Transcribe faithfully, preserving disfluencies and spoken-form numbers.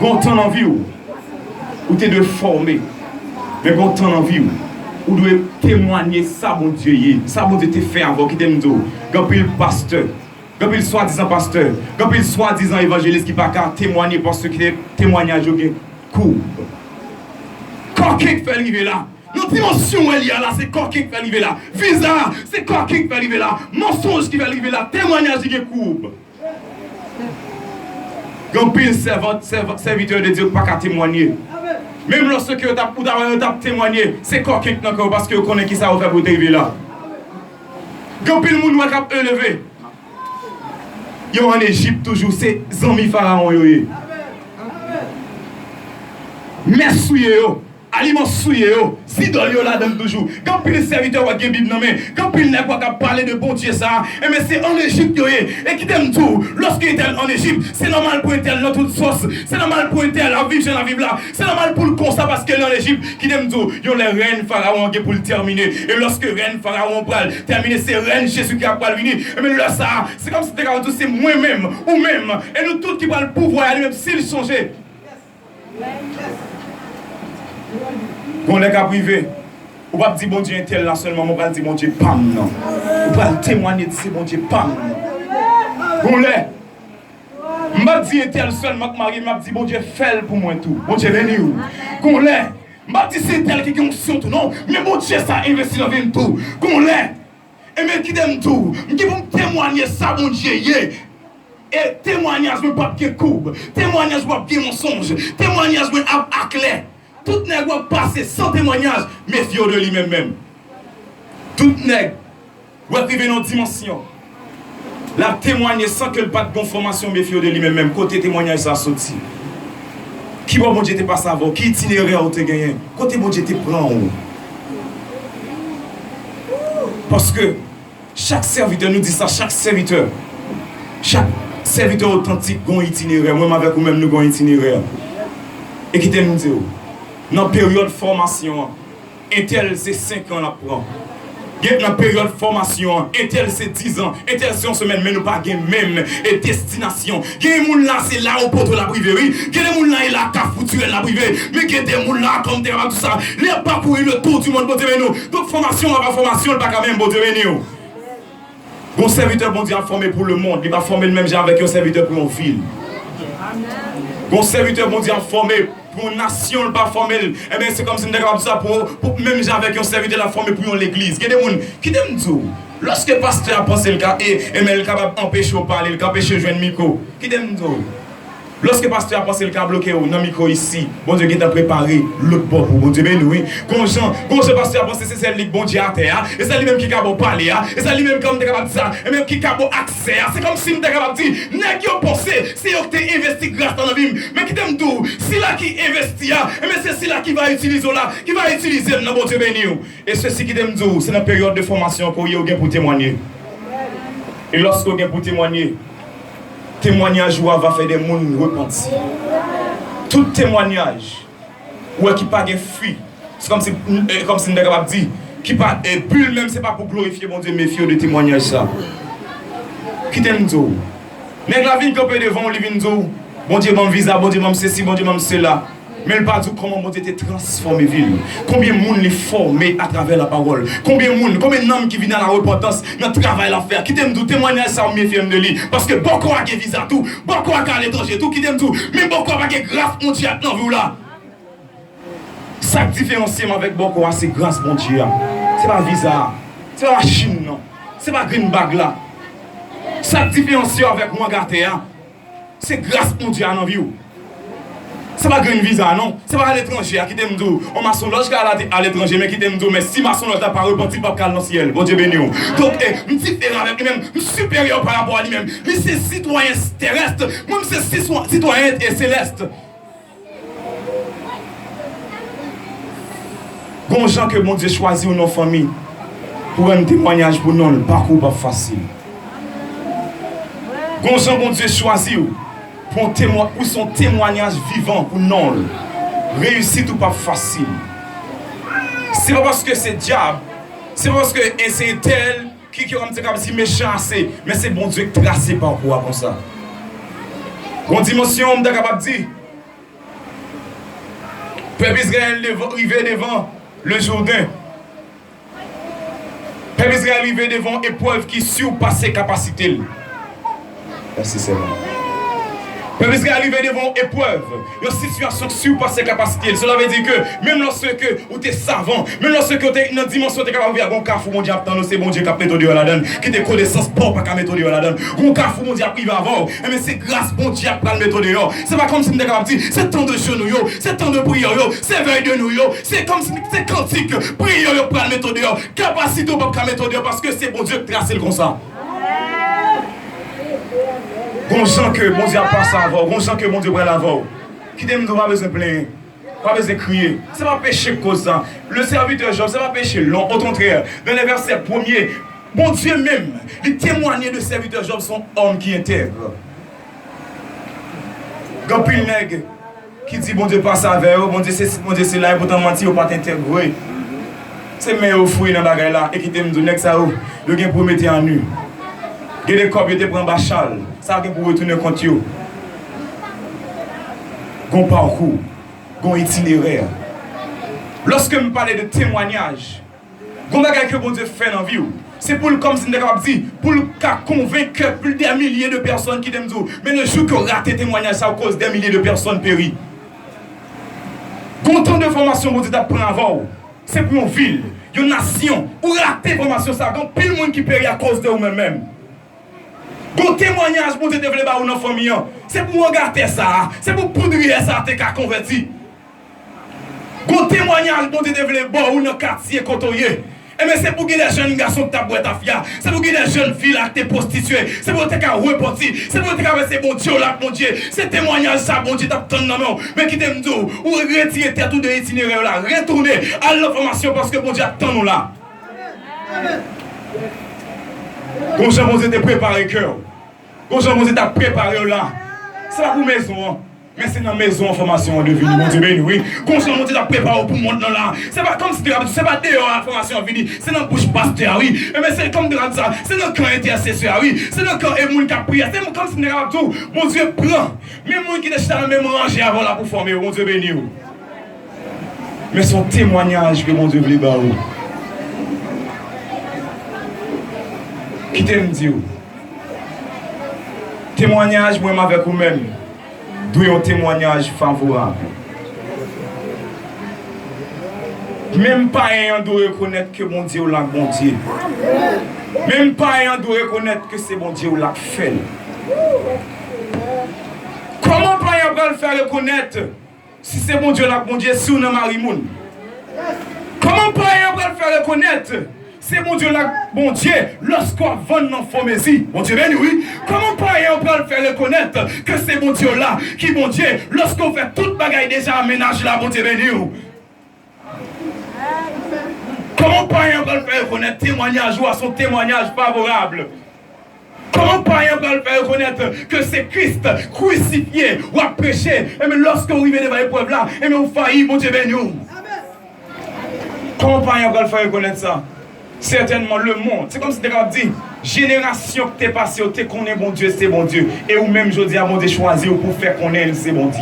Gon tan nan vi w, ou te dwe fòme. Men gon tan nan vi w, ou dwe temwanye sa Bondye ye, sa Bondye te fè avè w. Kite m di w, gen anpil pastè, gen anpil swadizan pastè, gen anpil swadizan evanjelis ki pa ka temwanye paske temwanyaj yo gen koub. Kòkenn k fè l rive la. Nan dimansyon w wè li a la, se kòkenn k fè l rive la. Viza a, se kòkenn k fè l rive la. Mansonj ki fè l rive la. Temwanyaj li gen koub. Gen anpil sèvant, sèv-, sèvitè de Dye ki pa ka temwanye. Menm lòske yo t ap, ou ta wè yo t ap temwanye, se kòkenn k nan kè yo paske yo konnen kisa yo fè pou yo te rive la. Gen anpil moun wè k ap eleve. Yo ann Ejip toujou, se zanmi Farawon yo ye. Mès souye yo, aliman souye yo, zidòl yo ladan l toujou. Gen anpil sèvitè w ap gen Bib nan men, gen anpil nèg w ap pale de Bondye sa a, enben se ann Ejip yo ye. E kite m di w, lòske entèl ann Ejip, se nòmal pou entèl nan tout sòs, se nòmal pou entèl ap viv jan l ap viv la, se nòmal pou l konsa paske l ann Ejip. Kite m di w, yon lè rèn Farawon an gen pou l tèmine. E lòske rèn Farawon pral tèmine, se rèn Jezikri a pral vini. Enben lè sa a, se kòmsi m te ka di w se mwen menm, ou menm, e nou tout ki pral pouvwa a li menm si l chanje. Gon lè k ap rive, ou p ap di Bondye entèl la sèlman, men w pral di Bondye pa m nan. Ou pral temwanye di se Bondye pa m nan. Gon lè, m p ap di entèl sèlman k marye, m ap di Bondye fè l pou mwen tou. Bondye beni w. Gon lè, m p ap di se entèl ki gen onksyon tou non, men Bondye sa envesti nan vi m tou. Gon lè, enben kite m di w, m gen pou m temwanye sa Bondye ye. E temwanyaj mwen p ap gen koub. Temwanyaj mwen p ap gen mansonj. Temwanyaj mwen ap aklè. Tout nèg w ap pase san temwanyaj, mefye w de li menm menm. Tout nèg w ap rive nan yon dimansyon, l ap temwanye san ke l pa t gen yon fòmasyon, mefye w de li menm menm. Kote temwanyaj sa a soti? Ki bò Bondye te pase avè w? Ki itinerè ou te genyen? Kote Bondye te pran w? Paske chak sèvitè, nou di sa, chak sèvitè, chak sèvitè otantik gon itinerè. Mwen menm avèk ou menm, nou gon itinerè. E kite m di w, nan peryòd fòmasyon an, entèl se senk an l ap pran. Gen nan peryòd fòmasyon an, entèl se diz an, entèl se yon semèn, men nou pa gen menm, e, destinasyon. Gen moun la, se la Opoto l ap rive, wi. Gen de moun la, e la Kafou Tirèl l ap rive. Men gen de moun la, kòm m te kapab di sa, li ap pakouri le tour du monde, Bondye beni w. Donk, fòmasyon an pa fòmasyon, li pa ka menm, Bondye beni w. Gon sèvitè Bondye ap fòme pou lemonn, li pa fòme l menm jan avèk yon sèvitè pou yon vil. Gon sèvitè Bondye ap fòme pou yon nasyon, li pa fòme l. Enben, se kòmsi m te kapab di sa pou, pou menm jan avèk yon sèvitè l ap fòme pou yon legliz. Gen de moun, kite m di w, lòske pastè a panse l ka, e, enben, l kapab anpeche w pale, l ka anpeche w jwenn mikwo. Kite m di w. Lòske pastè a panse l ka bloke w nan mikwo isi, Bondye gentan prepare lòt bò pou w. Bondye beni w, wi. Gon jan, gon jan pastè a panse se sèl li k Bondye atè a, e se li menm ki ka ba w pale a, e se li menm kòm m te kapab di sa, e menm ki ka ba w aksè a. Se kòmsi m te kapab di, nèg yo panse se yo k te envesti gras la nan vi m. Men kite m di w, sila ki envesti a, enben se sila ki va itilize w la, ki va itilize m nan, Bondye beni w. E sesi, kite m di w, se nan peryòd de fòmasyon ke w ye, w gen pou temwanye. E lòske w gen pou temwanye, temwanyaj ou a va fè de moun repanti. Tout temwanyaj ou wè ki pa gen fwi, se kòmsi, e, kòmsi m ta kapab di, ki pa, e, bil menm se pa pou glorifye Bondye, mefye w de temwanyaj sa. Kite m di w, nèg la vin kanpe devan w, li vin di w, Bondye ban m viza, Bondye ban m sesi, Bondye ban m sela. Men l pa di w kòman Bondye te transfòme vi l. Konbyen moun li fòme atravè lapawòl? Konbyen moun, konbyen nanm ki vin a la repantans nan travay l ap fè a? Kite m di w, temwanyaj sa a, m mefye m de li. Paske bòkò a gen viza tou, bòkò a ka aletranje tou. Kite m di w, men bòkò a pa gen gras Bondye a nan vi w la. Sa k diferansye m avèk bòkò a, se gras Bondye a. Se pa viza a. Se pa machin nan. Se pa green bag la. Sa k diferansye w avèk wanga atè a, se gras Bondye a nan vi w. Se pa grenn viza a non. Se pa aletranje a, kite m di w. On masonlòj ka al ate-, aletranje, men kite m di w, men si masonlòj la pa repanti, l p ap ka al nan syèl. Bondye beni w. Donk, e, m diferan avèk li menm. M siperyè pa rapò a li menm. Li se sitwayen terès. Mwen, m se sitwa-, sitwayen, e, selès. Gon jan ke Bondye chwazi w nan fanmi pou rann temwanyaj pou non l, pakou w p ap fasil. Gon jan Bondye chwazi w pou yon temwa-, pou se yon temwanyaj vivan pou non l, reyisit ou p ap fasil. Se pa paske se dyab, se pa paske e se entèl ki, ki, kòm se kapab di, mechan ase, men se Bondye k trase pakou a konsa. Gon dimansyon, m ta kapab di, Pèp Izrayèl devan, rive devan Lejouden. Pèp Izrayèl rive devan yon eprèv ki sipase kapasite l. Mèsi, Senyè. Pèp Izrayèl rive devan yon eprèv, yon sitiyasyon ki sipase kapasite l. Sela vle di ke menm lòske ou te savan, menm lòske ou te nan dimansyon ou te kapab viv, gon kafou Bondye ap tann ou, se Bondye k ap mete w deyò ladan l. Kite konesans pa w pa ka mete w deyò ladan l. Gon kafou Bondye ap rive avè w. Enben, se gras Bondye k pral mete w deyò. Se pa kòmsi m te kapab di, se tan de jeni w yo, se tan de priyè w yo, se vèy de nuit yo, se kòmsi se kantik, priyè w yo pral mete w deyò. Kapasite w p ap ka mete w deyò paske se Bondye k trase l konsa. Gon jan ke Bondye ap pase avè w, gon jan ke Bondye pral avè w. Kite m di w, pa bezwen plenyen. Pa bezwen kriye. Se pa peche k koz sa. Le serviteur Job, se pa peche l non. Okontrè, dans les versets premier, Bondye menm, li temwaye de serviteur Job, se yon òm ki entèg. Gen anpil nèg ki di Bondye pase avè yo, Bondye sesi, Bondye sela, epoutan manti, yo pa t entèg vre. Se men yo fouye nan bagay la, e kite m di w, nèg sa yo, yo gen pou yo mete a nu. Gen de kòb yo te pran anba chal, sa gen pou retounen kont yo. Gon pakou. Gon itinerè. Lòske m pale de temwayaj, gon bagay ke Bondye fè nan vi w, se pou l, kòmsi m te kapab di, pou l ka konvenk kè plis de milye de pèsòn, kite m di w, men le jou ke w rate temwayaj sa, ou koz de milye de pèsòn peri. Gon tan de fòmasyon Bondye t ap pran avè w, se pou yon vil, yon nasyon, ou rate fòmasyon sa, gen anpil moun ki peri akoz de ou menm menm. Gon temwayaj Bondye te vle ba ou nan fanmi an. Se pou angatè sa a, se pou poudriyè sa a te ka konvèti. Gon temwayaj Bondye te vle ba ou nan katye kote w ye. Enben, se pou gen de jèn gason ki t ap bwè tafya. Se pou gen de jèn fi la ki te pwostitye. Se pou yo te ka repanti. Se pou yo te ka wè se Bondye w la k Bondye. Se temwayaj sa a Bondye t ap tann nan men w. Men kite m di w, ou retire tèt ou de itinerè w la. Retounen, al nan fòmasyon paske Bondye ap tann ou la. Gon jan Bondye te prepare kè w. Gon jan Bondye t ap prepare w la. Se pa pou mezon an, men se nan mezon an fòmasyon an te vini. Bondye beni w, wi. Gon jan Bondye t ap prepare w pou mond lan la. Se pa kòmsi te ap di, se pa deyò a fòmasyon an vini. Se nan bouch pastè a, wi. Enben, se kòm te ap di sa. Se nan kan entèsesè a, wi. Se nan kan e moun k ap priye. Se kòmsi te ap di w, Bondye pran. Men moun ki te chita nan menm ranje avè w la pou fòme yo. Bondye beni w. Men se yon temwayaj ke Bondye vle ba ou. Kite m di w. Temwayaj mwen avèk ou menm dwe yon temwayaj favorab. Menm payen an dwe rekonèt ke Bondye w la k Bondye. Menm payen an dwe rekonèt ke se Bondye w la k fè l. Kòman payen an pral fè rekonèt si se Bondye w la k Bondye, si w nan mari moun? Kòman payen an pral fè rekonèt se Bondye w la k Bondye lòske w ap vann nan fo mezi? Bondye beni w, wi. Kòman payen an pral fè rekonèt ke se Bondye w la ki Bondye lòske w fè tout bagay deja a mennaj la? Bondye beni w. Kòman payen an pral fè rekonèt temwayaj ou a se yon temwayaj favorab? Kòman payen an pral fè rekonèt ke se Kris krisifye w ap preche, enben lòske w rive devan eprèv la, enben ou fayi, Bondye beni w? Kòman payen an pral fè rekonèt sa? Sètènman, lemonn, se kòmsi te kapab di, jenerasyon ki te pase yo te konnen Bondye se Bondye, e ou menm jodi a Bondye chwazi w pou w fè konnen l se Bondye.